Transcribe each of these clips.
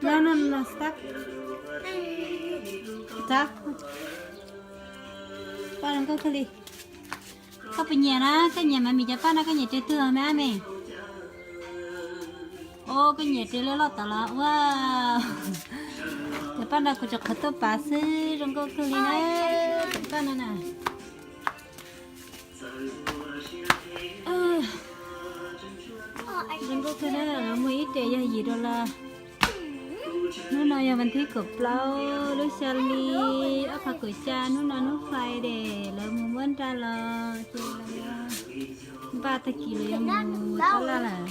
No, no, no, stop. Stop. Paj zoo nkauj kawg li. Koj puas nyiam na? Koj nyiam mas mis cov paj no koj nyiam ris twg me ab me? Os, koj nyiam ris loj loj tom los ua. Cov paj no kuv tsuas qhwv tuaj pav xwb, zoo nkauj kawg li na. Cov paj no na. Zoo nkauj kawg na, lawv muag ib ris yog yim dollar. Hnub no yog vas thib kaum plaub lub xya hli ob phav kaum xya, hnub no hnub Friday, lawv mus muab nra los ces lawv yuav npaj tag kis lawv yuav mus tab laj lawm.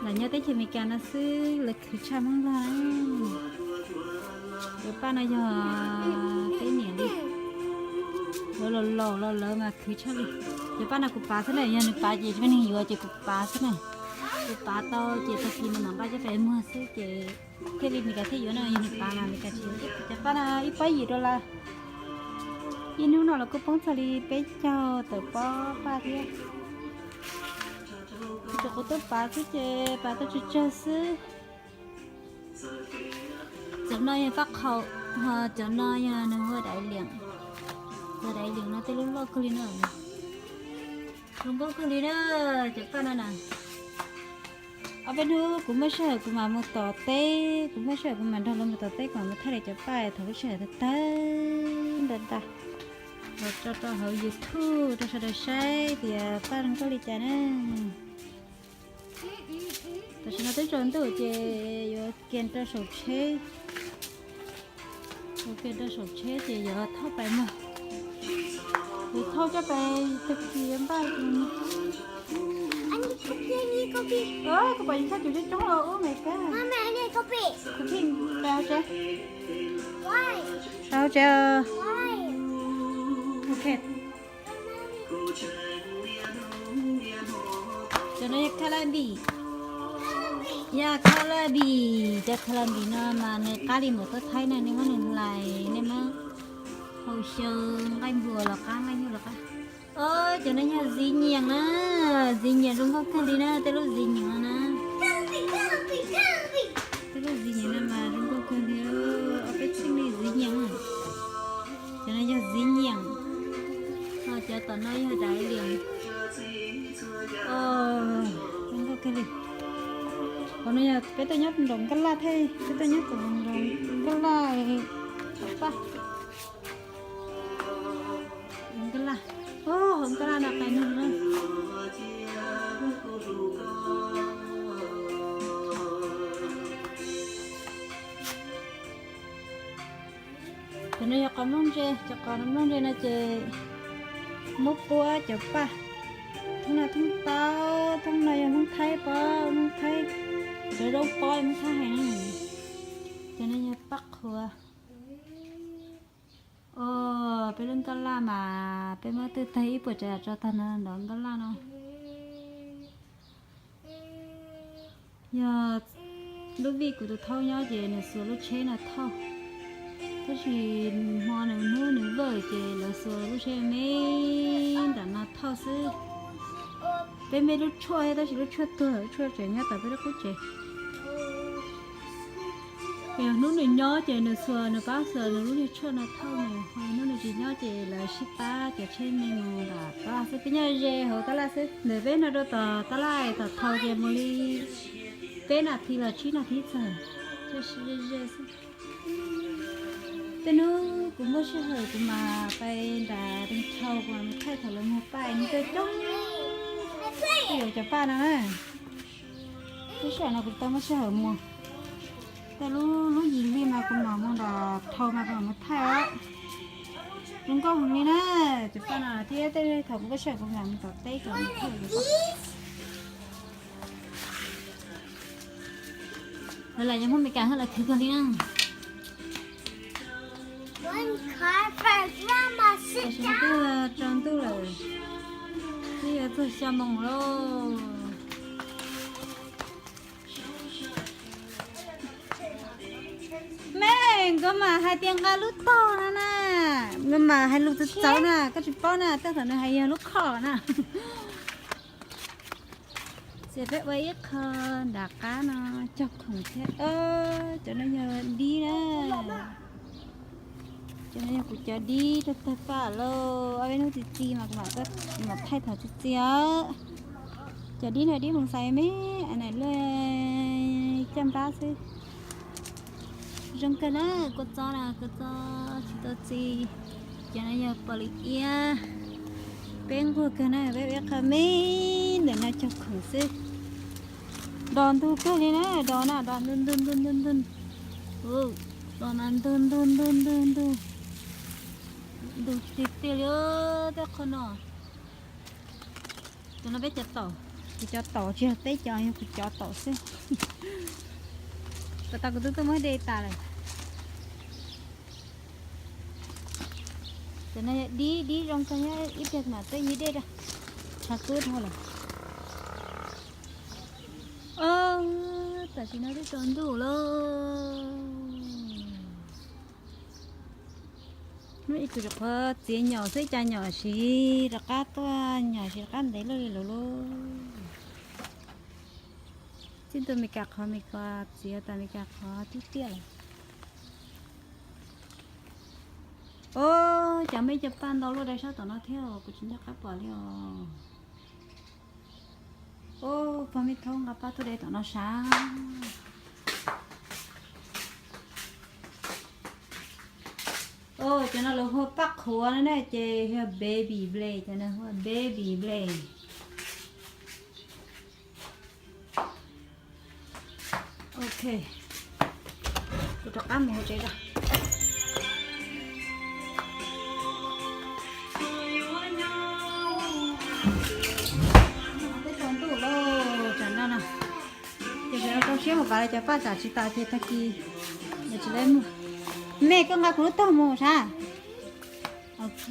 Lam nyob teb chaws Amelikas no xwb lawv khwv tshaj Hmoob Nplog. Cov paj no yog peb niam li, lawv laus laus los lawv mas khwv tshaj li. Cov paj no kuv pav xwb na, yog nws pav ces tsis muaj neeg yuav ces kuv pav xwb na. Kuv pav tau ces tag kis nws mam nqa coj pem muag xwb ces thiaj li Amelikas thiaj yuav no, yog nws pav mas Amelikas tsis yuav. Cov paj no ib pob yim dollar. Ib hnub no los kuj poob txog li peb caug tawm pob paj thiab. Tsuas qhwv tuaj pav xwb ces pav tau tsawg tsawg xwb. Cov no yog fab qhau, ho cov no yog nws hu ua daiv liam. Cov daiv liam no tej lub loj kawg li na. Zoo nkauj kawg li na, cov paj no na. Ob peb hnub kuv muaj sij hawm kuv mam mus tom teb, kuv muaj sij hawm kuv mam nrog lawv mus tom teb, kuv mam mus thaij lawv cov paj thaum lub sij hawm tawg tawg ntag ntag los tso rau hauv YouTube rau sawv daws saib tias paj zoo nkauj li cas na. Tam sim no twb tsaus ntuj ces yuav kiag rau saum tsheb, yuav kiag rau saum tsheb ces yuav thauj pais muag, yuav thauj coj pais tag kis yuav npaj. Kuv pom yus thaj cus coob coob los ub me kab. Kuv thiaj pais hauv tsev. Pais hauv tsev. Ok. Cov no yog kha laj npis, yog kha laj npis, cov kha laj npis no mas nws qab li npaum tuaj Thaib na, nej muab nws hlais, nej muab hau xyaw nqaij npua los qab, nqaij nyuj los qab. Os, cov no yog txiv nyiam na, txiv nyiam zoo nkauj kawg li na, tej lub txiv nyiam no na. Tej lub txiv nyiam no mas zoo nkauj kawg li, ob peb txheej li txiv nyiam. Cov no yog txiv nyiam, ho cov tom no yog daiv liam. Zoo nkauj kawg li. Qhov no yog peb tuaj nyob nraum Nkaj Laj thiab, peb tuaj nyob nraum Nkaj Laj paj. Nkaj Laj, hauv Nkaj Laj no qai nug na. Cov no yog qos nplooj ntse, cov qos nplooj ntse no ces muab puab cov paj. Thoob no thoob taub, thoob no yog Hmoob Thaib pob, Hmoob Thaib, cov zaub pob Hmoob Thaib hais na. Cov no yog paj qhuav. Os, peb lub Nkaj Laj mas peb muab twj tag ib puas tsav yam tso tag nrho nraum Nkaj Laj no. Yog lub vij kuv tus thaub nyob ces nws xuas lub tsheb no thauj, tab sis hmo nws hnub nws vawj ces lawv xuas lub tsheb me nram no thauj xwb. Peb me lub tshuaj thiab tab sis lub tshuaj tuag, lub tshuaj tseem nyob tom peb lub qub tsev. Yog hnub nws nyob ces nws xuas, nws pab xuas nws lub niag tshuaj no thauj nws, ho hnub nws tsis nyob ces lawv sib pab cov tsheb me mus nram tab laj xwb. Peb nyob ze hauv tab laj xwb, ntawm peb no rau tom tab laj tom thau ces mus li peb nas this los tsib nas this txog, ze ze xwb. Tej hnub kuv muaj sij hawm kuv mam pais nram Dees Thau, kuv mam mus thaij thaum lawv muag paj, nws coob coob. Tej yam cov paj no na, lub sij hawm no kuv tsis tau muaj sij hawm mus. Tej lub, lub yim hli mas kuv mam mus nram Thau mas kuv mam mus thaij os. Zoo nkauj heev li na, cov paj no thiab tej thaum kuv muaj sij hawm kuv mam mus tom teb kom mus thaij. Lawv lam yog Hmoob Meskas hwj lawv khwv kawg li na. Tam sim no twb tsaus ntuj lawm, twb yuav txog xya moos lauj. Me, nkawd mam hais tias nqa lub tog no na, nkawd mam hais lus txawv txawv na, koj tsis paub na, tej thaum nws hais yog lub khom na. Ces peb ua ib qho nram qab no cog khoom thiab. Cov no yog dib na. Cov no yog kuv cov dib rau tag paj lauj. Ob peb hnub txi txiv mas kuv mam thaij thaum txi txiv os. Cov dib no dib moos xais me, a na luaj caj npab xwb. Zoo kawg na, kua txob na, kua txob tsis tau txi. Cov no yog pom lwm iab. Peb nquag kawg na, peb ua ib qho me ntawm no cog khoom xwb. Dos ntug kawg li na, dos na, dos ntug ntug ntug ntug ntug. Dos mas ntug ntug ntug ntug ntug. Ntug tiag tiag li tej qho no. Cov no peb cov taum, kuv cov taum tsis yog peb cov, yog kuv cov taum xwb. Kom tau kuv twb tuaj muab de tas lawm. Cov no yog dib, dib zoo kawg, ib pliag mam tuaj yig dej rau. Tshav kub dhau lawm. Tam sim no twb tsaus ntuj lauj. Hnub ib tug rov qab txiav nyom xwb, cas nyom siv rov qab tuaj, nyom siv rov qab ntev luaj li lawm lauj. Txij ntua Mes Kas qhov Mes Kas txiav tas Mes Kas qhov twb tiaj lawm. Os, cas muaj ib co paj ntau luaj dai sab tom no thiab, kuv tsis nco qab pom li os. Os, pog me thaub nqa paj tuaj de tom no sav. Os, cov no lawv hu paj qhuav na, ces yog baby blade, cov no hu baby blade. Ok, kuv rov qab mus hauv tsev rau. Twb tsaus ntuj lauj, tsam no no. Ces sawv daws rau siab mus kav lawv cov paj, tsam tsis tas ces tag kis lawv tsis tau muag. Me, koj nqa kuv lub tog mus sav. Ok.